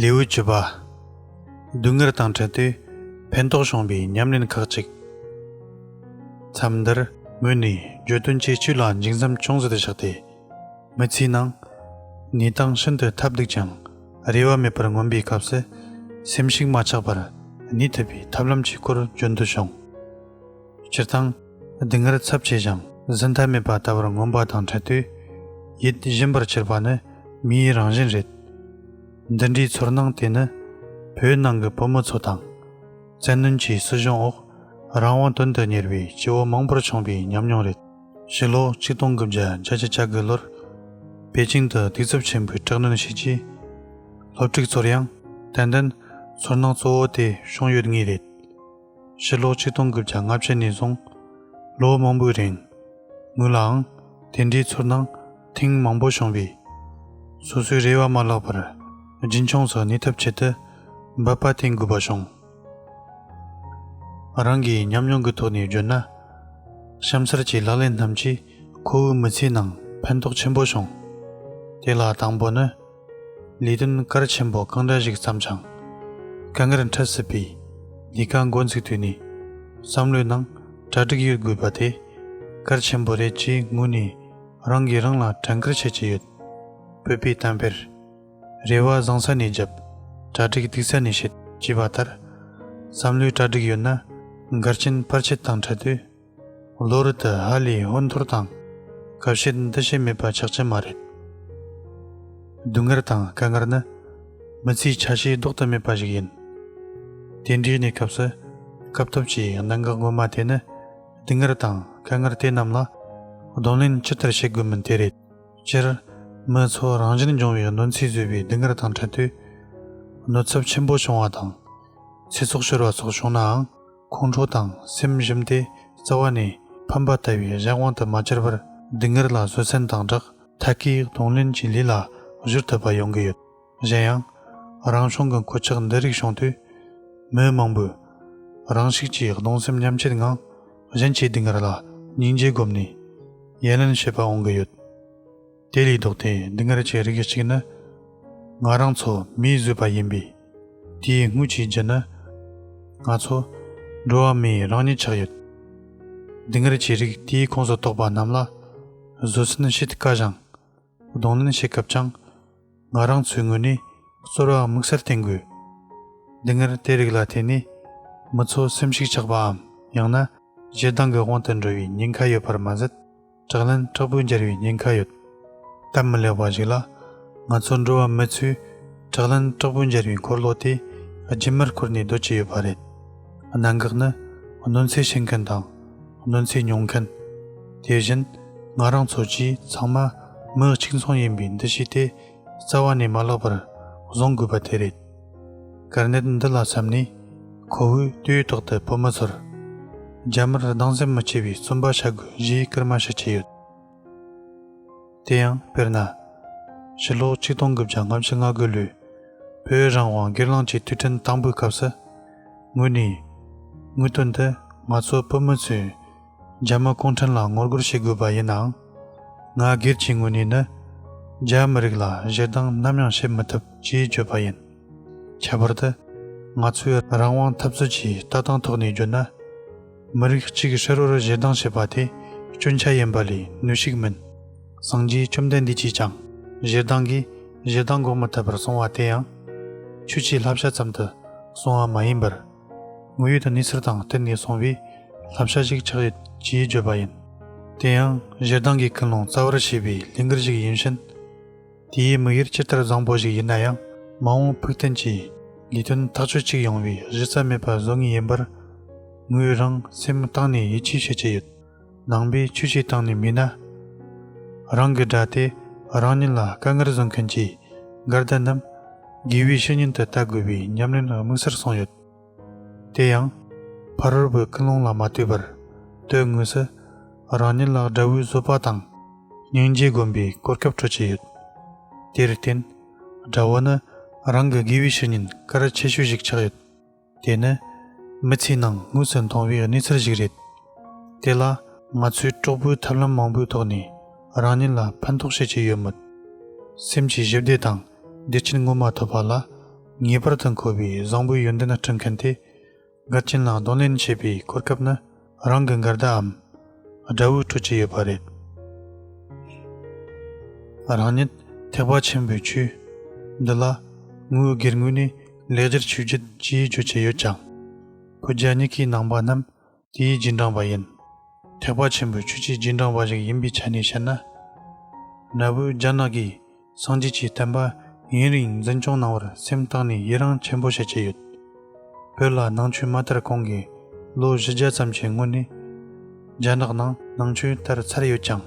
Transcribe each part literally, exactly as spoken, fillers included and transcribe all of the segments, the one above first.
ལེའུ་བཅུ་པ། སྡུག་བསྔལ་དང་འཕྲད་དུས་ཕན་ཐོགས་བྱུང་བའི་ཉམས་ལེན་ཁག་ཅིག་མཚམས་འདིར་ངོས་ནས་བརྗོད་དོན་ཆེ་བཅུ་ལ་མཇུག་མཚམས་ཅུང་ཟད་བཞག་སྟེ། མི་ཚེའི་ནང་གནས་སྟངས་ཤིན་ཏུ་ཐབས་སྡུག་ཅིང་རེ་བ་མེད་པར་མངོན་པའི་སྐབས་སུ། སེམས་ཤུགས་མ་ཆག་པར་གནས་ཐུབ་པའི་ཐབས་ལམ་གྱི་སྐོར་བརྗོད་འདོད་བྱུང་། སྤྱིར་བཏང་། སྡུག་བསྔལ་ཚབས་ཆེ་ཞིང་ཟིན་ཐབས་མེད་པ་ལྟ་བུར་མངོན་པ་དང་འཕྲད་དུས། ཡིད་སྦྱིན་པར་གྱུར་པ་ནི་མིའི་རང་བཞིན་རེད། འདི་འདྲའི་ཚོར་སྣང་དེ་ནི་བོད་ནང་གི་བུ་མོ་ཚོ་དང་། བཙན་གནོན་གྱི་སྲིད་གཞུང་འོག་རང་དབང་དོན་དུ་གཉེར་བའི་སྐྱེ་བོ་མང་པོར་བྱུང་བའི་ཉམས་མྱོང་རེད། ཕྱི་ལོ་ཆིག་སྟོང་དགུ་བརྒྱ་བརྒྱད་ཅུ་གྱ་དགུ་ལོར་པེ་ཅིང་དུ་གདུག་རྩུབ་ཆེན་པོས་དྲག་གནོན་བྱས་རྗེས། སློབ་ཕྲུག་ཚོར་ཡང་ཏན་ཏན་ཚོར་སྣང་གཙོ་བོ་དེ་བྱུང་ཡོད་ངེས་རེད། ཕྱི་ལོ་ཆིག་སྟོང་དགུ་བརྒྱ་ལྔ་བཅུ་ནས་བཟུང་ལོ་མང་པོའི་རིང་ངོས་ལའང་དེ་འདྲའི་ཚོར་སྣང་ཐེངས་མང་པོ་བྱུང་བས། སོ་སོའི་རེ་བ་མ་བརླག་པར་རྒྱུན་འཁྱོངས་སུ་གནས་ཐབས་ཆེད་དུ་འབད་པ་བསྟེན་དགོས་པ་བྱུང་། རང་གི་ཉམས་མྱོང་གི་ཐོག་ནས་བརྗོད་ན། གཤམ་གསལ་གྱི་ལག་ལེན་རྣམས་ཀྱིས་ཁོ་བོའི་མི་ཚེའི་ནང་ཕན་ཐོགས་ཆེན་པོ་བྱུང་། དེ་ལ་དང་པོ་ནི། ལས་དོན་གལ་ཆེན་པོ་གང་འདྲ་ཞིག་བརྩམས་ཀྱང་། དཀའ་ངལ་འཕྲད་སྲིད་པས། ལས་ཀ་འགོ་འཛུགས་དུས་ནས་བསམ་བློའི་ནང་གྲ་སྒྲིག་ཡོད་དགོས་པ་དེ་གལ་ཆེན་པོ་རེད་ཅེས་ངོས་ནས་རང་གིས་རང་ལ་དྲན་སྐུལ་བྱེད་ཀྱི་ཡོད། བོད་པའི་གཏམ་དཔེར། རེ་བ་བཟང་ས་ནས་བརྒྱབ། གྲ་སྒྲིག་སྡུག་ས་ནས་བྱེད་ཅེས་པ་ལྟར། བསམ་བློའི་གྲ་སྒྲིག་ཡོད་ན་འགལ་རྐྱེན་བར་ཆད་དང་འཕྲད་དུས། བློ་རིག་ཏུ་ཧ་ལས་ཧོན་ཐོར་དང་། དཀའ་བཤད་འདི་བྱེད་མེད་པ་ཆགས་ཀྱི་མ་རེད། སྡུག་བསྔལ་དང་དཀའ་ངལ་ནི་མི་ཚེའི་ཆ་ཤས་ལྡོག་ཏུ་མེད་པ་ཞིག་ཡིན། དེ་འདྲའི་གནས་སྐབས་སུ་སྐབས་ཐོབ་ཀྱི་གནད་འགག་ངོ་མ་དེ་ནི་སྡུག་བསྔལ་དང་དཀའ་ངལ་དེ་རྣམས་ལ་གདོང་ལེན་ཇི་ལྟར་བྱེད་དགོས་མིན་དེ་རེད། སྤྱིར་མི་ཚོ་རང་བཞིན་སྦྱོང་བའི་གནོད་འཚེ་བཟོས་པའི་སྡུག་བསྔལ་དང་འཕྲད་དུས་གནོད་ཚབས་ཆེན་པོ་བྱུང་བ་དང་། ཚེ་སྲོག་ཤོར་བ་སོགས་བྱུང་ནའང་། ཁོང་ཁྲོ་དང་སེམས་ཞུམ་དེ་རྩ་བ་ནས་ཕམ་པ་ལྟ་བུའི་གཞན་དབང་དུ་མ་གྱུར་པར། སྡུག་བསྔལ་ལ་བཟོད་བསྲན་དང་སྦྲགས། ཐད་ཀའི་གདོང་ལེན་གྱི་ལས་ལ་གཞོལ་ཐུབ་པ་ཡོང་གི་ཡོད། གཞན་ཡང་། རང་བྱུང་གི་གོད་ཆག་འདི་རིགས་བྱུང་དུས། མི་མང་པོས་རང་ཤུགས་ཀྱིས་གདུང་སེམས་མཉམ་སྐྱེད་ངང་གཞན་གྱི་སྡུག་བསྔལ་ལ་སྙིང་རྗེ་བསྒོམས་ནས་ཡལ་ལེན་བྱེད་པ་འོང་གི་ཡོད། དེ་ལས་ལྡོག་སྟེ་སྡུག་བསྔལ་གྱི་རིགས་གཅིག་ནི། ང་རང་ཚོ་མིས་བཟོས་པ་ཡིན་པས། དེའི་དངོས་ཀྱི་རྒྱུ་ནི། ང་ཚོ་འགྲོ་བ་མིའི་རང་ཉིད་ཆགས་ཡོད། སྡུག་བསྔལ་གྱི་རིགས་དེའི་ཁོངས་སུ་གཏོགས་པ་རྣམས་ལ་བཟོད་བསྲན་བྱེད་དཀའ་ཞིང་། གདོང་ལེན་བྱེད་སྐབས་ཀྱང་། ང་རང་ཚོའི་ངོས་ནས་གསོལ་བ་དམིགས་བསལ་བསྟེན་དགོས། སྡུག་བསྔལ་དེ་རིགས་ལ་བརྟེན་ནས་མི་ཚོ་སེམས་ཤུགས་ཆག་པའམ། ཡང་ན་ཞེ་སྡང་གི་དབང་དུ་འགྲོ་བའི་ཉེན་ཁ་ཡོད་པར་མ་ཟད། དྲག་ལན་དྲག་པོས་འཇལ་བའི་ཉེན་ཁ་ཡོད། སྟབས་མི་ལེགས་པ་ཞིག་ལ། ང་ཚོ་འགྲོ་བ་མི་ཚོས་དྲག་ལན་དྲག་པོས་འཇལ་བའི་འཁོར་ལོ་དེ་རྒྱུན་མར་བསྐོར་ནས་སྡོད་ཀྱི་ཡོད་པ་རེད། གནད་འགག་ནི་གནོད་འཚེ་བྱེད་མཁན་དང་གནོད་འཚེ་མྱོང་མཁན། དེ་བཞིན་ང་རང་ཚོ་བཅས་ཚང་མ་མི་གཅིག་མཚུངས་ཡིན་པའི་འདུ་ཤེས་དེ་རྩ་བ་ནས་མ་བརླག་པར་བཟུང་དགོས་པ་དེ་རེད། དཀར་ནད་འདི་ལ་བསམ་ནས་ཁོ་བོས་དུས་ཐོག་ཏུ་བུ་མོ་ཚོར་རྒྱ་མིར་སྡང་སེམས་མི་སྐྱེ་བའི་བརྩོན་པ་བྱ་དགོས་ཞེས་སྐུལ་མ་བྱེད་ཀྱི་ཡོད། དེ་ཡང་དཔེར་ན། ཕྱི་ལོ་ཆིག་སྟོང་དགུ་བརྒྱ་ལྔ་བཅུ་ང་དགུ་ལོའི་བོད་རང་དབང་སྒེར་ལངས་ཀྱི་དུས་དྲན་དང་པོའི་སྐབས་སུ། ངོས་ནས་དངོས་དོན་དུ་ང་ཚོ་བུ་མོ་ཚོས་རྒྱ་མི་གུང་ཁྲན་ལ་ངོ་རྒོལ་བྱེད་དགོས་པ་ཡིན་ནའང་། ང་སྒེར་གྱི་ངོས་ནས་ནི་རྒྱ་མི་རིགས་ལ་ཞེ་སྡང་ནམ་ཡང་བྱེད་མི་ཐུབ་ཅེས་བརྗོད་པ་ཡིན། ཁྱད་པར་དུ་ང་ཚོའི་རང་དབང་འཐབ་རྩོད་ཀྱི་ལྟ་སྟངས་ཐོག་ནས་བརྗོད་ན། མི་རིགས་གཅིག་ཧྲིལ་བོར་ཞེ་སྡང་བྱེད་པ་དེ་སྐྱོན་ཆ་ཡིན་པ་ལས་གནོད་ཤུགས་མིན། སངས་རྒྱས་བཅོམ་ལྡན་འདས་ཀྱིས་ཀྱང་ཞེ་སྡང་གིས་ཞེ་སྡང་འགོག་མི་ཐུབ་པར་གསུངས་པ་དེ་ཡང་ཆོས་ཀྱི་བསླབ་བྱ་ཙམ་དུ་གསུངས་པ་མ་ཡིན་པར། དངོས་ཡོད་གནས་ཚུལ་དང་བསྟུན་ནས་གསུངས་པའི་བསླབ་བྱ་ཞིག་ཆགས་ཡོད་ཅེས་བརྗོད་པ་ཡིན། དེ་ཡང་ཞེ་སྡང་གི་ཀུན་སློང་རྩ་བར་བྱེད་པའི་ལས་འགུལ་ཞིག་ཡིན་ཕྱིན། དེའི་དམིགས་ཡུལ་ཇི་ལྟར་བཟང་པོ་ཞིག་ཡིན་ན་ཡང་། མ་འོངས་ཕུགས་བརྟན་གྱི་ལས་དོན་ཐག་ཆོད་ཅིག་ཡོང་བའི་གཞི་རྩ་མེད་པ་བཟོ་ངེས་ཡིན་པར། ངོས་རང་སེམས་གཏིང་ནས་ཡིད་ཆེས་བྱེད་ཀྱི་ཡོད། ནང་པའི་ཆོས་ཀྱི་སྟེང་ནས་མིན་ན། རང་གི་དགྲ་དེ་རང་ཉིད་ལ་དཀའ་ངལ་བཟོ་མཁན་གྱི་འགལ་ཟླ་རྣམས་དགེ་བའི་བཤེས་གཉེན་དུ་ལྟ་དགོས་པའི་ཉམས་ལེན་དམིགས་བསལ་གསུངས་ཡོད། དེ་ཡང་ ཕ་རོལ་པོའི་ཀུན་སློང་ལ་མ་ལྟོས་པར། དོན་དངོས་སུ་རང་ཉིད་ལ་དགྲ་བོའི་བཟོད་པ་དང་སྙིང་རྗེ་སྒོམ་པའི་གོ་སྐབས་འཕྲོད་ཀྱི་ཡོད། དེར་བརྟེན། དགྲ་བོ་ནི་རང་གི་དགེ་བའི་བཤེས་གཉེན་གལ་ཆེ་ཤོས་ཤིག་ཆགས་ཡོད། དེ་ནི་མི་ཚེའི་ནང་དངོས་སུ་མཐོང་བའི་གནས་ཚུལ་ཞིག་རེད། དེ་ལ་ང་ཚོས་གྲོགས་པོའི་ཐབས་ལམ་མང་པོའི་ཐོག་ནས་རང་ཉིད་ལ་ཕན་ཐོགས་བྱེད་ཀྱི་ཡོད་མོད། སེམས་ཀྱི་ཞི་བདེ་དང་བདེ་སྐྱིད་ངོ་མ་ཐོབ་པ་ལ་ངེས་པར་དུ་མཁོ་བའི་བཟང་པོའི་ཡོན་ཏན་སྤྲད་མཁན་དེ། འགལ་རྐྱེན་ལ་གདོང་ལེན་བྱེད་པའི་གོ་སྐབས་ནི་རང་གི་འགལ་ཟླའམ་དགྲ་བོས་སྤྲོད་ཀྱི་ཡོད་པ་རེད། རང་ཉིད་ཐེག་པ་ཆེན་པོའི་ཆོས་འདི་ལ་ངོས་སྒེར་ངོས་ནས་ལེགས་སྦྱར་ཆོས་བརྒྱད་ཅེས་བརྗོད་ཀྱི་ཡོད་ཀྱང་། བོད་རྒྱ་གཉིས་ཀའི་ནང་པ་རྣམས་དེའི་རྗེས་འབྲང་པ་ཡིན། ཐེག་པ་ཆེན་པོའི་ཆོས་ཀྱི་རྗེས་འབྲང་པ་ཞིག་ཡིན་པའི་ཆ་ནས་བཤད་ན། རྣ་བོའི་རྒྱ་ནག་གིས་སངས་རྒྱས་ཀྱི་བསྟན་པ་ཡུན་རིང་འཛིན་སྐྱོང་གནང་བར་སེམས་གཏིང་ནས་ཡི་རང་ཆེན་པོ་བྱེད་ཀྱི་ཡོད། བོད་ལ་ནང་ཆོས་མ་དར་གོང་གི་ལོ་བཞི་བརྒྱ་ཙམ་གྱི་སྔོན་ནས་རྒྱ་ནག་ནང་ནང་ཆོས་དར་ཚར་ཡོད་ཀྱང་།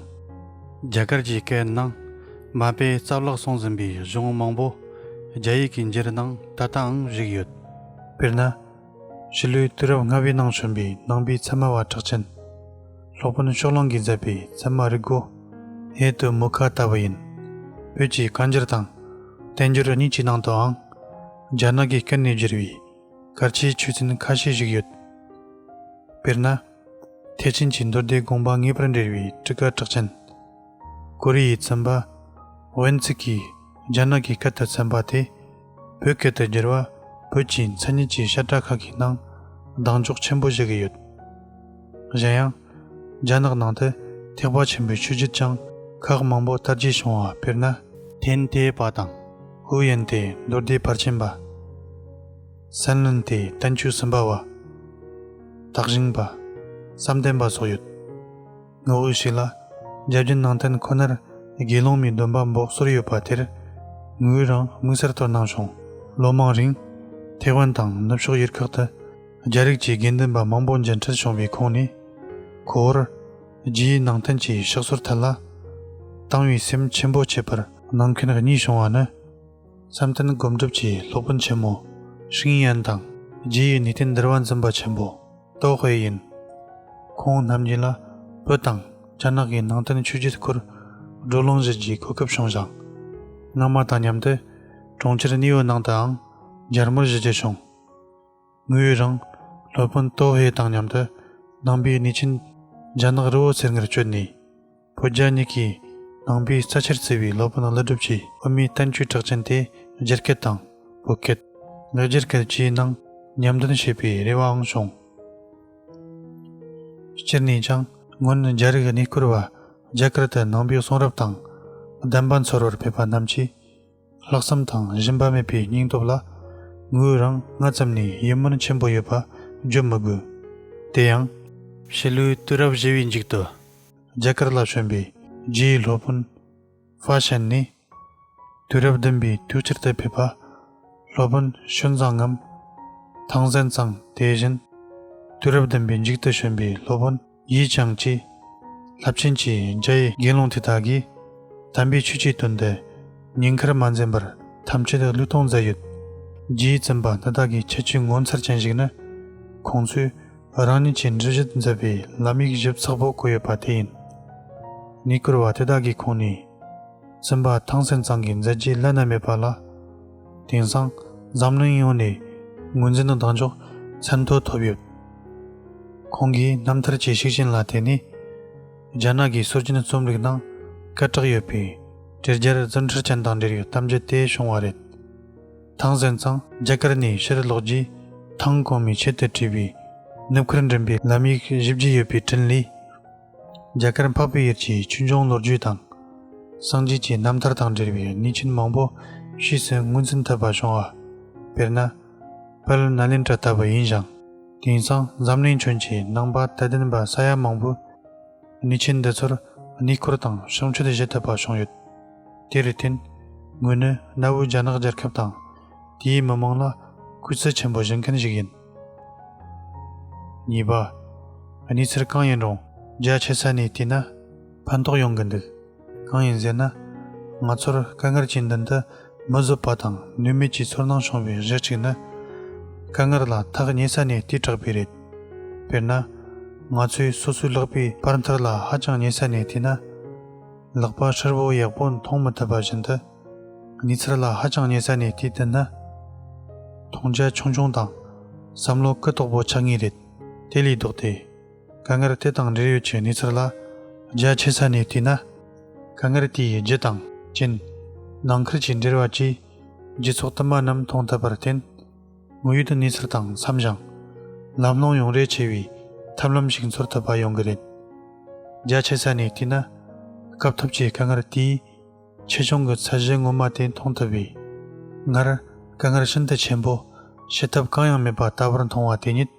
རྒྱ་གར་གྱི་སྐད་ནང་མ་དཔེ་རྩ་བརླག་སོང་ཟིན་པའི་གཞུང་མང་པོ་རྒྱ་ཡིག་གི་འགྱུར་ནང་ད་ལྟའང་བཞུགས་ཡོད། དཔེར་ན། ཕྱི་ལོའི་དུས་རབས་ལྔ་པའི་ནང་བྱོན་པའི་ནང་པའི་ཚད་མ་བ་གྲགས་ཅན། སློབ་དཔོན་ཕྱོགས་གླང་གིས་མཛད་པའི་ཚད་མ་རིག་སྒོ་ཧེ་ཏུ་མུ་ཁ་ལྟ་བུ་ཡིན། བོད་ཀྱི་བཀའ་འགྱུར་དང་བསྟན་འགྱུར་གཉིས་ཀྱི་ནང་དུའང་རྒྱ་ནག་གི་སྐད་ནས་བསྒྱུར་བའི་གལ་ཆེའི་ཆོས་ཚན་ཁ་ཤས་ཤིག་ཡོད། དཔེར་ན། ཐེག་ཆེན་གྱི་མདོ་སྡེ་དགོངས་པ་ངེས་པར་འགྲེལ་བའི་ཊཱི་ཀ་གྲགས་ཅན། ཀོ་རི་ཡའི་བཙུན་པ་ཝན་ཚིག་གིས་རྒྱ་ནག་གི་སྐད་དུ་གསན་པ་དེ་བོད་སྐད་དུ་བསྒྱུར་བ་བོད་ཀྱི་མཚན་ཉིད་ཀྱི་བཤད་གྲྭ་ཁག་གི་ནང་གདེང་འཇོག་ཆེན་པོ་བྱེད་ཀྱི་ཡོད། གཞན་ཡང་། རྒྱ་ནག་ནང་དུ་ཐེག་པ་ཆེན་པོའི་ཆོས་བརྒྱུད་ཀྱང་ཁག་མང་པོ་དར་རྒྱས་བྱུང་བ་དཔེར་ན། ཐན་ཏེ་པ་དང་ཧུའུ་ཡན་ཏེ་མདོ་སྡེ་ཕར་ཕྱིན་པ། སན་ལན་ཏེ་བསྟན་བཅོས་གསུམ་པ་བ། དག་ཞིང་པ། བསམ་གཏན་པ་སོགས་ཡོད། ངོ་བོ་ཞིག་ལ་རྒྱ་རྒྱུད་ནང་བསྟན་ཁོ་ནར་དགེ་སློང་མའི་སྡོམ་པ་འབོགས་སྲོལ་ཡོད་པ་དེར་ངོས་རང་དམིགས་བསལ་དོ་སྣང་བྱུང་། ལོ་མང་རིང་ཐེ་ཝན་དང་ནུབ་ཕྱོགས་ཡུལ་ཁག་ཏུ་རྒྱ་རིགས་ཀྱི་དགེ་འདུན་པ་མང་པོ་མཇལ་འཕྲད་བྱུང་བའི་ཁོངས་ནས། ཁོ་བོར་རྗེ་ཡི་ནང་བསྟན་གྱི་ཕྱག་སྲོལ་ཐད་ལ་དང་བའི་སེམས་ཆེན་པོ་མཆེད་པར་གནང་མཁན་གཉིས་བྱུང་བ་ནི། བསམ་གཏན་སྒོམ་སྒྲུབ་ཀྱི་སློབ་དཔོན་ཆེན་མོ་ཧྲིང་ཡན་དང་། རྗེ་ཡི་ནུས་རྟེན་འདུལ་བ་འཛིན་པ་ཆེན་པོ་ཏོ་ཧུའེ་ཡིན། ཁོང་རྣམ་གཉིས་ལ་བོད་དང་རྒྱ་ནག་གི་ནང་བསྟན་ཆོས་བརྒྱུད་སྐོར་བགྲོ་གླེང་བྱེད་རྒྱུའི་གོ་སྐབས་བྱུང་ཞིང་། སྔ་མ་དང་མཉམ་དུ་གྲོང་ཁྱེར་ནིའུ་ནང་དུའང་མཇལ་མོལ་བྱེད་རྒྱུ་བྱུང་། ངོས་རང་སློབ་དཔོན་ཏོ་ཧུའེ་དང་མཉམ་དུ་ནང་པའི་གནས་ཆེན་རྒྱ་ནག་རི་བོ་ཟེར་ངར་བསྐྱོད་ནས། བོད་རྒྱ་གཉིས་ཀྱིས་ནང་པའི་རྩ་ཆེར་བརྩི་བའི་སློབ་དཔོན་ཀླུ་སྒྲུབ་ཀྱི་དབུ་མའི་བསྟན་བཅོས་གྲགས་ཅན་དེ་རྒྱ་སྐད་དང་བོད་སྐད། ལེགས་སྦྱར་སྐད་བཅས་ནང་ཉམས་ལེན་བྱེད་པའི་རེ་བའང་བྱུང་། སྤྱིར་ནས་ཀྱང་སྔོན་རྒྱ་རིགས་གནས་སྐོར་བ་རྒྱ་གར་དུ་ནང་པའི་གསུང་རབ་དང་བདེན་པ་འཚོལ་བར་ཕེབས་པ་རྣམས་ཀྱིས། ལྷག་བསམ་དང་ཞུམ་པ་མེད་པའི་སྙིང་སྟོབས་ལ་ངོས་རང་སྔ་ཙམ་ནས་ཡིད་སྨོན་ཆེན་པོ་ཡོད་པ་བརྗོད་མི་དགོས། དེ་ཡང་། ཕྱི་ལོའི་དུས་རབས་བཞི་བའི་མཇུག་ཏུ་རྒྱ་གར་ལ་བྱོན་པའི་རྗེ་ཡི་སློབ་དཔོན་ཧྥ་ཤན་ནས། དུས་རབས་བདུན་པའི་དུས་དཀྱིལ་དུ་ཕེབས་པ་སློབ་དཔོན་ཤོན་ཙང་ངམ་ཐང་སན་ཙང་། དེ་བཞིན་དུས་རབས་བདུན་པའི་མཇུག་ཏུ་བྱོན་པའི་སློབ་དཔོན་ཡི་ཅང་བཅས་རླབས་ཆེན་གྱི་རྒྱ་ཡི་དགེ་སློང་དེ་དག་གིས་དམ་པའི་ཆོས་ཀྱི་དོན་དུ་ཉེན་ཁར་མ་འཛེམས་པར་ཐམས་ཅད་བློས་གཏོང་མཛད་ཡོད། རྗེ་ཡི་བཙུན་པ་འདི་དག་གི་ཁྱད་ཆོས་ངོ་མཚར་ཅན་ཞིག་ནི། ཁོང་ཚོས་རང་ཉིད་ཀྱིས་འབྲི་གཞི་མཛད་པའི་ལམ་ཡིག་ཞིབ་ཚགས་པོ་བཀོད་ཡོད་པ་དེ་ཡིན། གནས་སྐོར་བ་དེ་དག་གི་ཁོངས་ནས། བཙུན་པ་ཐང་སན་ཙང་གི་མཛད་རྗེས་བླ་ན་མེད་པ་ལ། དེང་སང་འཛམ་གླིང་ཡོངས་ནས་ངོས་འཛིན་དང་གདེང་འཇོག་ཚད་མཐོ་ཐོབ་ཡོད། ཁོང་གིས་རྣམ་ཐར་གྱི་ཤུགས་རྐྱེན་ལ་བརྟེན་ནས། རྒྱ་ནག་གི་སྲོལ་རྒྱུན་རྩོམ་རིག་ནང་སྐད་གྲགས་ཡོད་པའི་འབྲི་རྒྱལ་རྫུ་འཕྲུལ་ཅན་དང་འབྲེལ་བའི་གཏམ་རྒྱུད་དེ་བྱུང་བ་རེད། ཐང་སན་ཙང་རྒྱ་གར་ནས་ཕྱིར་ལོག་རྗེས་ཐང་གོང་མའི་ཆེད་དུ་བྲིས་པའི་ནུབ་ཁུལ་འགྲིམ་པའི་ལམ་ཡིག་ཞིབ་རྒྱས་ཡོད་པའི་འཕྲིན་ལས། རྒྱ་གར་འཕགས་པའི་ཡུལ་གྱི་ཆོས་འབྱུང་ལོ་རྒྱུས་དང་། སངས་རྒྱས་ཀྱི་རྣམ་ཐར་དང་འབྲེལ་བའི་གནས་ཆེན་མང་པོ་ཕྱིས་སུ་ངོས་འཛིན་ཐུབ་པ་བྱུང་བ། དཔེར་ན། དཔལ་ནཱ་ལེནྡྲ་ལྟ་བུ་ཡིན་ཞིང་། དེང་སང་འཛམ་གླིང་ཁྱོན་གྱི་ནང་པ་དད་ལྡན་པ་ས་ཡ་མང་པོས་གནས་ཆེན་འདི་ཚོར་གནས་སྐོར་དང་བྱུང་མཆོད་བྱེད་ཐུབ་པ་བྱུང་ཡོད། དེར་བརྟེན། ངོས་ནི་གནའ་བོའི་རྒྱ་ནག་རྒྱལ་ཁབ་དང་། དེའི་མི་དམངས་ལ་གུས་བརྩི་ཆེན་པོ་བྱེད་མཁན་ཞིག་ཡིན། གཉིས་པ། གནས་ཚུལ་གང་ཡིན་རུང་རྒྱ་ཆེ་ས་ནས་བལྟས་ན་ཕན་ཐོགས་ཡོང་གི་འདུག་གང་ཡིན་ཟེར་ན། ང་ཚོར་དཀའ་ངལ་གྱི་མདུན་དུ་མི་བཟོད་པ་དང་ནུས་མེད་ཀྱི་ཚོར་སྣང་བྱུང་བའི་གཞི་གཅིག་ནི། དཀའ་ངལ་ལ་ཐག་ཉེ་ས་ནས་བལྟས་དྲགས་པས་རེད། དཔེར་ན། ང་ཚོས་སོ་སོའི་ལག་པའི་བར་མཐིལ་ལ་ཧ་ཅང་ཉེ་ས་ནས་བལྟས་ན། ལག་པ་ཧྲིལ་བོ་ཡག་པོ་མཐོང་མི་ཐུབ་པ་བཞིན་དུ། གནས་ཚུལ་ལ་ཧ་ཅང་ཉེ་ས་ནས་བལྟས་བསྡད་ན། མཐོང་རྒྱ་ཆུང་ཆུང་དང་། བསམ་བློ་ཀུན་དོག་པོ་ཆགས་ངེས་རེད། དེ་ལས་ལྡོག་སྟེ། དཀའ་ངལ་དེ་དང་འབྲེལ་ཡོད་ཀྱི་གནས་ཚུལ་ལ་རྒྱ་ཆེ་ས་ནས་བལྟས་ན། དཀའ་ངལ་དེའི་རྒྱུ་དང་རྐྱེན། ནང་ཁུལ་གྱི་འབྲེལ་བ་བཅས་རྒྱུ་ཚོགས་དུ་མ་རྣམས་མཐོང་ཐུབ་པར་བརྟེན། དངོས་ཡོད་གནས་ཚུལ་དང་འཚམ་ཞིང་། ལམ་ལྷོང་ཡོང་རེ་ཆེ་བའི་ཐབས་ལམ་ཞིག་འཚོལ་ཐུབ་པ་ཡོང་གི་རེད། རྒྱ་ཆེ་ས་ནས་བལྟས་ན། སྐབས་ཐོབ་ཀྱི་དཀའ་ངལ་དེས་ཆེ་ཆུང་གི་ཚད་གཞི་ངོ་མ་དེ་མཐོང་ཐུབ་པས། སྔར་དཀའ་ངལ་ཤིན་ཏུ་ཆེན་པོ། བྱེད་ཐབས་གང་ཡང་མེད་པ་ལྟ་བུར་མཐོང་བ་དེ་ཉིད།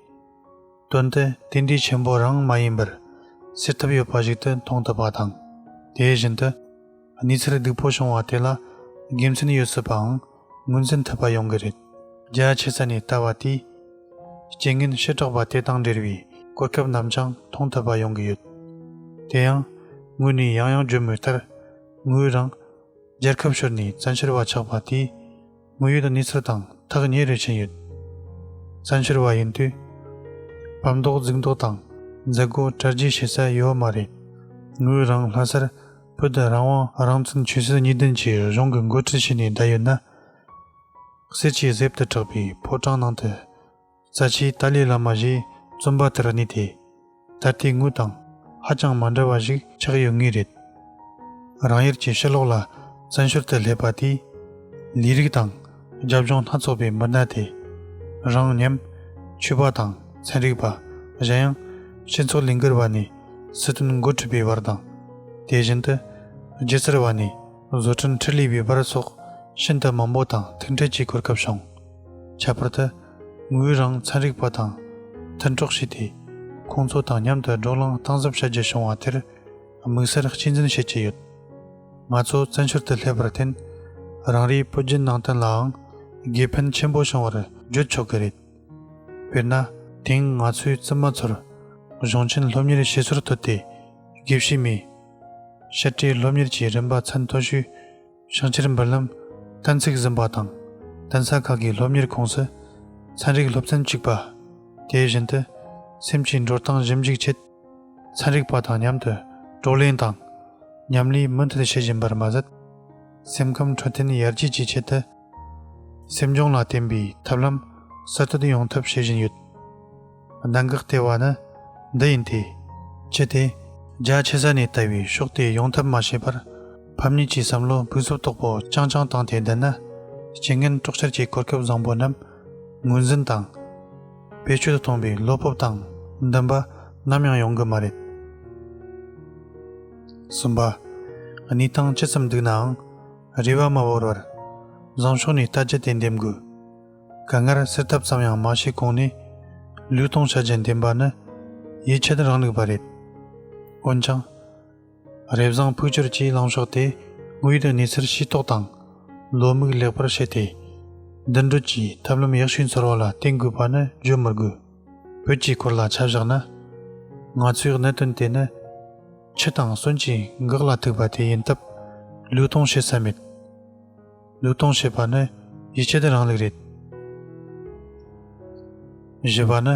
དོན་དུ་དེ་འདྲའི་ཆེན་པོ་རང་མ་ཡིན་པར་སེལ་ཐབས་ཡོད་པ་ཞིག་ཏུ་མཐོང་ཐུབ་པ་དང་། དེ་བཞིན་དུ་གནས་ཚུལ་སྡུག་པོ་བྱུང་བ་དེ་ལ་དགེ་མཚན་ཡོད་སྲིད་པའང་ངོས་འཛིན་ཐུབ་པ་ཡོང་གི་རེད། རྒྱ་ཆེ་ས་ནས་ལྟ་བ་དེས་རྐྱེན་ངན་བྱེ་བྲག་པ་དེ་དང་འབྲེལ་བའི་གོ་སྐབས་རྣམས་ཀྱང་མཐོང་ཐུབ་པ་ཡོང་གི་ཡོད། དེ་ཡང་ངོས་ནས་ཡང་ཡང་བརྗོད་མུས་ལྟར། ངོས་རང་རྒྱལ་ཁབ་ཤོར་ནས་བཙན་བྱོལ་བ་ཆགས་པ་དེས། དངོས་ཡོད་གནས་ཚུལ་དང་ཐག་ཉེ་རུ་ཕྱིན་ཡོད། བཙན་བྱོལ་བ་ཡིན་དུས། བམ་མདོག་རྫིག་མདོག་དང་མཛད་སྒོ་གྲ་རྒྱས་བྱེད་ས་ཡོད་མ་རེད། ངོས་རང་ལྷ་སར་བོད་རང་དབང་རང་བཙན་ཆོས་སྲིད་གཉིས་ལྡན་གྱི་གཞུང་གི་འགོ་ཁྲིད་བྱས་ནས་བསྡད་ཡོད་ན། གསེར་གྱི་གཟེབ་ཏུ་གྲགས་པའི་ཕོ་བྲང་ནང་དུ། རྩ་ཆེའི་ཏཱ་ལའི་བླ་མ་ཞེས་བཙུན་པ་དེར་གནས་ཏེ། ད་ལྟའི་ངོས་དང་ཧ་ཅང་མ་འདྲ་བ་ཞིག་ཆགས་ཡོད་ངེས་རེད། རང་ཡུལ་གྱི་ཕྱི་ལོགས་ལ་བཙན་བྱོལ་དུ་སླེབས་པ་དེས། ལས་རིགས་དང་རྒྱབ་ལྗོངས་སྣ་ཚོགས་པའི་མི་སྣ་དེ། རང་མཉམ་ཆོས་པ་དང་ཚན་རིག་པ། གཞན་ཡང་སྤྱི་ཚོགས་ལས་འགུལ་བ་ནས་སྲིད་དོན་འགོ་ཁྲིད་པའི་བར་དང་། དེ་བཞིན་དུ་སྒྱུ་རྩལ་བ་ནས་བཟོ་སྐྲུན་འཕྲུལ་ལས་པའི་བར་སོགས་ཤིན་ཏུ་མང་པོ་དང་ཐུག་འཕྲད་ཀྱི་གོ་སྐབས་བྱུང་། ཁྱད་པར་དུ། ངོས་རང་ཚན་རིག་པ་དང་མཐུན་གྲོགས་བྱས་ཏེ། ཁོང་ཚོ་དང་མཉམ་དུ་བགྲོ་གླེང་གཏིང་ཟབ་བྱ་རྒྱུ་བྱུང་བ་དེར་དམིགས་བསལ་གཅེས་འཛིན་བྱེད་ཀྱི་ཡོད། ང་ཚོ་བཙན་བྱོལ་དུ་སླེབས་པར་བརྟེན། རང་རེའི་བོད་བརྒྱུད་ནང་བསྟན་ལའང་དགེ་ཕན་ཆེན་པོ་བྱུང་བར་བརྗོད་ཆོག་གི་རེད། དཔེར་ན། དེང་ང་ཚོའི་བཙུན་མ་ཚོར་གཞུང་ཆེན་སློབ་གཉེར་བྱེད་སྲོལ་བཏོད་དེ། དགེ་བཤེས་མའི་བཤད་གྲྭའི་སློབ་གཉེར་གྱི་རིམ་པ་ཚད་མཐོ་ཤོས། བྱང་ཆེར་འབུལ་ལམ་གཏན་ཚིགས་ཟིན་པ་དང་། གདན་ས་ཁག་གི་སློབ་གཉེར་ཁོངས་སུ་ཚན་རིག་སློབ་ཚན་གཅིག་པ། དེ་བཞིན་དུ་སེམས་ཀྱི་འགྲོ་སྟངས་ཞིབ་འཇུག་ཆེད་ཚན་རིག་པ་དང་མཉམ་དུ་བགྲོ་གླེང་དང་མཉམ་ལས་མུ་མཐུད་བྱེད་བཞིན་པར་མ་ཟད། སེམས་ཁམས་འཕྲོད་བསྟེན་ཡར་རྒྱས་ཀྱི་ཆེད་དུ་སེམས་སྦྱོང་ལ་བརྟེན་པའི་ཐབས་ལམ་གསར་གཏོད་ཡོང་ཐབས་བྱེད་བཞིན་ཡོད། གནད་འགག་ལྟེ་བ་ནི་འདི་ཡིན་ཏེ། ཅི་སྟེ་རྒྱ་ཆེ་ས་ནས་ལྟ་བའི་ཕྱོགས་དེ་ཡོང་ཐབས་མ་བྱས་པར། ཕམ་ཉེས་ཀྱི་བསམ་བློ་ཕུགས་བསམ་དོག་པོ་རྐྱང་རྐྱང་བཏང་སྟེ་བསྡད་ན། རྐྱེན་ངན་གྲོགས་ཆེར་གྱི་གོ་སྐབས་བཟང་པོ་རྣམས་ངོས་འཛིན་དང་། བེད་སྤྱོད་གཏོང་བའི་བློ་སྤོབས་དང་འདུན་པ་ནམ་ཡང་ཡོང་གི་མ་རེད། གསུམ་པ། གནས་སྟངས་ཇི་ཙམ་སྡུག་ནའང་རེ་བ་མ་བོར་བར། བཟང་ཕྱོགས་ནས་ལྟ་རྒྱུ་དེ་འདེམས་དགོས། དཀའ་ངལ་སེལ་ཐབས་ཙམ་ཡང་མ་བྱས་གོང་ནས་ལུས་གཏོང་བྱ་རྒྱུ་འདེམས་པ་ནི་ཡིད་ཆད་རང་ལུགས་པ་རེད། འོན་ཀྱང་། རེ་བཟང་ཕུགས་འགྱུར་གྱི་ལངས་ཕྱོགས་དེ་དངོས་ཡོད་གནས་ཚུལ་ཤེས་རྟོགས་དང་བློ་མིག་ལེགས་པར་ཕྱེ་སྟེ། མདུན་སྐྱོད་ཀྱི་ཐབས་ལམ་ཡག་ཤོས་འཚོལ་བ་ལ་བརྟེན་དགོས་པ་ནི་བརྗོད་མི་དགོས། བོད་ཀྱི་སྐོར་ལ་ཆ་བཞག་ན། ང་ཚོའི་གནད་དོན་དེ་ནི་ཆུ་དང་གསོན་གྱི་འགག་ལ་ཐུག་པ་དེ་ཡིན་སྟབས་ལུས་གཏོང་བྱེད་ས་མེད། ལུས་གཏོང་བྱེད་པ་ནི་ཡིད་ཆད་རང་ལུགས་རེད། བཞི་པ་ནི།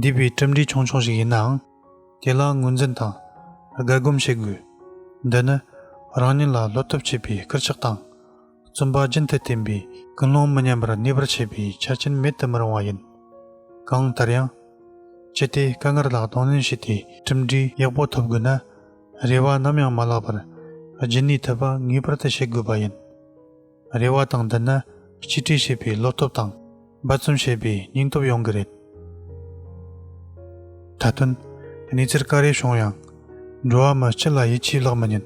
འདས་པའི་གྲུབ་འབྲས་ཆུང་ཆུང་ཞིག་ཡིན་ནའང་། དེ་ལ་ངོས་འཛིན་དང་དགའ་སྒོམ་བྱེད་དགོས། འདི་ནི་རང་ཉིད་ལ་བློ་སྟོབས་བསྐྱེད་པའི་སྐུལ་ལྕག་དང་། བརྩོན་པ་རྒྱུན་དུ་བསྟེན་པའི་ཀུན་སློང་མི་ཉམས་པར་གནས་པར་བྱེད་པའི་ཆ་རྐྱེན་མེད་དུ་མི་རུང་བ་ཡིན། གང་ལྟར་ཡང་། ཅི་སྟེ་དཀའ་ངལ་ལ་གདོང་ལེན་བྱས་ཏེ་གྲུབ་འབྲས་ཡག་པོ་ཐོབ་དགོས་ན། རེ་བ་ནམ་ཡང་མ་བརླག་པར་རྒྱུན་གནས་ཐུབ་པ་ངེས་པར་དུ་བྱེད་དགོས་པ་ཡིན། རེ་བ་དང་ལྡན་ན་གཅེས་སྤྲས་བྱེད་པའི་བློ་སྟོབས་དང་འབད་བརྩོན་བྱེད་པའི་སྙིང་སྟོབས་ཡོང་གི་རེད། མཐའ་དོན། གནས་ཚུལ་ག་རེ་བྱུང་ཡང་། འགྲོ་བ་མི་སྤྱི་ལ་ཡིད་ཆེས་བརླག་མི་ཉན།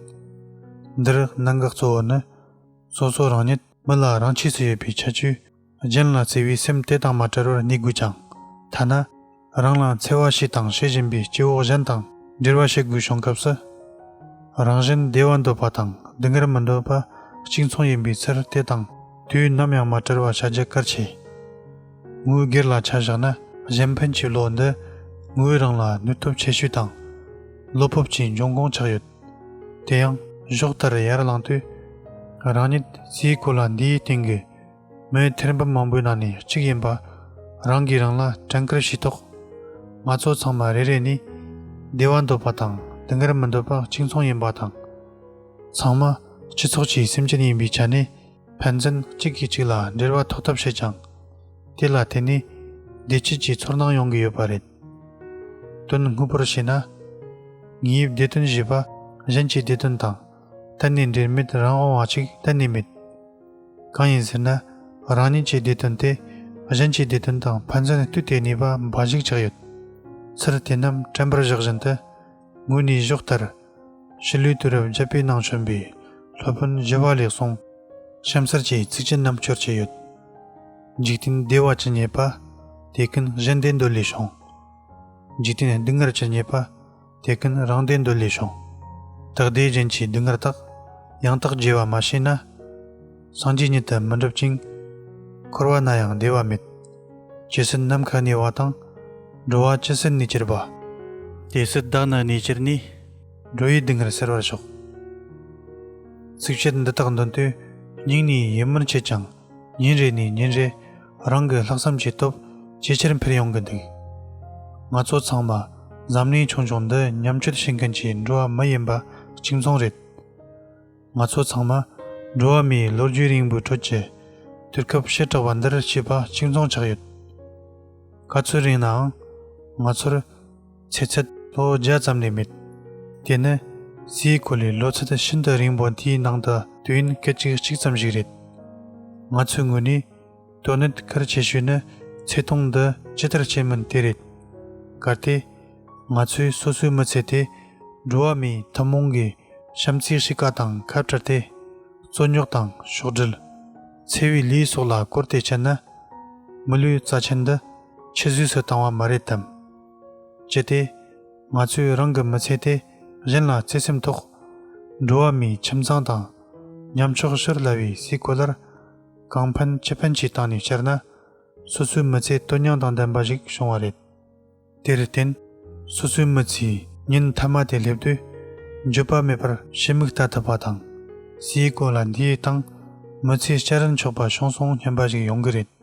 འདིར་གནད་འགག་གཙོ་བོ་ནི། སོ་སོ་རང་ཉིད་མི་ལ་རང་ཆས་སུ་ཡོད་པའི་ཁྱད་ཆོས། གཞན་ལ་བརྩེ་བའི་སེམས་དེ་དང་མ་བྲལ་བར་གནས་དགོས་ཀྱང་། ཐ་ན། རང་ལ་འཚེ་བ་བྱས་དང་བྱེད་བཞིན་པའི་སྐྱེ་བོ་གཞན་དང་འབྲེལ་བ་བྱེད་དགོས་བྱུང་སྐབས་སུ། རང་གཞན་བདེ་བ་འདོད་པ་དང་སྡུག་བསྔལ་མི་འདོད་པ་གཅིག་མཚུངས་ཡིན་པའི་ཚུལ་དེ་དང་དུས་ནམ་ཡང་མ་བྲལ་བ་བྱ་རྒྱུ་གལ་ཆེ། ངོས་སྒེར་ལ་ཆ་བཞག་ན་གཞན་ཕན་གྱི་བློ་འདི་ངོས་རང་ལ་ནུས་སྟོབས་ཆེ་ཤོས་དང་། བློ་སྤོབས་ཀྱི་འབྱུང་ཁུངས་ཆགས་ཡོད། དེ་ཡང་ཞོག་ལྟར་ཡར་ལངས་དུས། རང་ཉིད་སའི་གོ་ལ་འདིའི་སྟེང་གི་མི་ཐེར་འབུམ་མང་པོའི་ནང་ནས་གཅིག་ཡིན་པ་རང་གིས་རང་ལ་དྲན་སྐུལ་བྱས་ཐོག་ང་ཚོ་ཚང་མ་རེ་རེ་ནས་བདེ་བ་འདོད་པ་དང་སྡུག་བསྔལ་མི་འདོད་པ་གཅིག་མཚུངས་ཡིན་པ་དང་། ཚང་མ་སྤྱི་ཚོགས་ཀྱི་སེམས་ཅན་ཡིན་པའི་ཆ་ནས། ཕན་ཚུན་གཅིག་གིས་གཅིག་ལ་འབྲེལ་བ་ཐོགས་ཐབས་བྱེད་ཀྱང་། དེ་ལ་བརྟེན་ནས་བདེ་སྐྱིད་ཀྱི་ཚོར་སྣང་ཡོང་གི་ཡོད་པ་རེད། དོན་དངོས་པོར་བྱས་ན། ངའི་བདེ་དོན་ཞེས་པ་གཞན་གྱི་བདེ་དོན་དང་གཏན་ནས་འབྲེལ་མེད་རང་དབང་བ་ཞིག་གཏན་ནས་མེད། གང་ཡིན་ཟེར་ན། རང་ཉིད་ཀྱི་བདེ་དོན་དེ་གཞན་གྱི་བདེ་དོན་དང་ཕན་ཚུན་བསྟུན་ཏེ་གནས་པ་འབའ་ཞིག་ཆགས་ཡོད། ཚུལ་དེ་རྣམས་དྲན་པར་བཞག་བཞིན་དུ། ངོས་ནས་ཞོག་ལྟར། ཞི་ལུའི་དུས་རབས་བརྒྱད་པའི་ནང་བྱོན་པའི་སློབ་དཔོན་ཞི་བ་ལྷས་གསུངས། གཤམ་གསལ་གྱི་ཚིགས་བཅད་རྣམས་འཁྱོར་བྱས་ཡོད། འཇིག་རྟེན་བདེ་བ་ཅི་རྙེད་པ། དེ་ཀུན་གཞན་བདེ་འདོད་ལས་བྱུང་། འཇིག་རྟེན་སྡུག་བསྔལ་ཅི་རྙེད་པ། དེ་ཀུན་རང་བདེ་འདོད་ལས་བྱུང་། དག་བདེ་གཞན་གྱི་སྡུག་བསྔལ་དག། ཡང་དག་བརྗེ་བ་མ་བྱས་ན། སངས་རྒྱས་ཉིད་དུ་མི་འགྲུབ་ཅིང་། འཁོར་བ་ན་ཡང་བདེ་བ་མེད། ཇི་སྲིད་ནམ་མཁའ་གནས་པ་དང་། འགྲོ་བ་ཇི་སྲིད་གནས་གྱུར་པ། དེ་སྲིད་བདག་ནི་གནས་གྱུར་ནས། འགྲོ་བའི་སྡུག་བསྔལ་སེལ་བར་ཤོག། ཚིགས་བཅད་འདི་དག་འདོན་དུས་སྙིང་ནས་ཡིད་སྨོན་ཆེ་ཅིང་། ཉིན་རེ་ནས་ཉིན་རེ་རང་གི་ལྷག་བསམ་གྱི་སྟོབས་ཇེ་ཆེར་འཕེལ་ཡོང་གི་འདུག། ང་ཚོ་ཚང་མ་འཛམ་གླིང་ཆུང་ཆུང་འདི་ཉམས་བཅོས་བྱེད་མཁན་གྱི་འགྲོ་བ་མི་ཡིན་པ་གཅིག་མཚུངས་རེད། ང་ཚོ་ཚང་མ་འགྲོ་བ་མིའི་ལོ་རྒྱུས་རིང་པོའི་ཁྲོད་ཀྱི་དུས་སྐབས་བྱེ་བྲག་པ་འདིར་སྐྱེས་པ་གཅིག་མཚུངས་ཆགས་ཡོད། ག་ཚོད་རིང་ནའང་ང་ཚོར་ཚེ་ཚད་ལོ་བརྒྱ་ཙམ་ལས་མེད། དེ་ནི་སའི་གོ་ལའི་ལོ་ཚད་ཤིན་ཏུ་རིང་པོ་འདིའི་ནང་དུ་དུས་ཡུན་སྐད་ཅིག་གཅིག་ཙམ་ཞིག་རེད། ང་ཚོའི་ངོས་ནས་དོན་གནད་གལ་ཆེ་ཤོས་ནི་ཚེ་ཐུང་འདི་ཇི་ལྟར་སྐྱེལ་མིན་དེ་རེད། གལ་ཏེ་ང་ཚོས་སོ་སོའི་མི་ཚེ་དེ་འགྲོ་བ་མིའི་ཐུན་མོང་གི་བྱམས་བརྩེའི་གཤིས་ཀ་དང་ཁ་བྲལ་ཏེ། རྩོད་རྙོག་དང་ཕྱོགས་སྒྲིལ། འཚེ་བའི་ལས་སོགས་ལ་བསྐོར་ཏེ་བསྐྱལ་ན། མི་ལུས་རྩ་ཆེན་འདི་ཆུད་ཟོས་སུ་བཏང་བ་མ་རེད་དམ། ཅི་སྟེ། ང་ཚོས་རང་གི་མི་ཚེ་དེ་གཞན་ལ་བརྩེ་སེམས་ཐོག་འགྲོ་བ་མིའི་ཁྱིམ་ཚང་དང་ཉམ་ཆག་ཤོར་སླ་བའི་སའི་གོ་ལར་གང་ཕན་ཅི་ཕན་གྱི་སྟེང་ནས་བསྐྱལ་ན། སོ་སོའི་མི་ཚེ་དོན་སྙིང་དང་ལྡན་པ་ཞིག་བྱུང་བ་རེད། དེར་བརྟེན། སོ་སོའི་མི་ཚེའི་ཉིན་མཐའ་མ་དེ་སླེབས་དུས། འགྱོད་པ་མེད་པར་ཕྱི་མིག་ལྟ་ཐུབ་པ་དང་། སའི་གོ་ལ་འདིའི་སྟེང་མི་ཚེ་སྐྱེལ་རན་ཆོག་པ་བྱུང་སོང་སྙམ་པ་ཞིག་ཡོང་གི་རེད།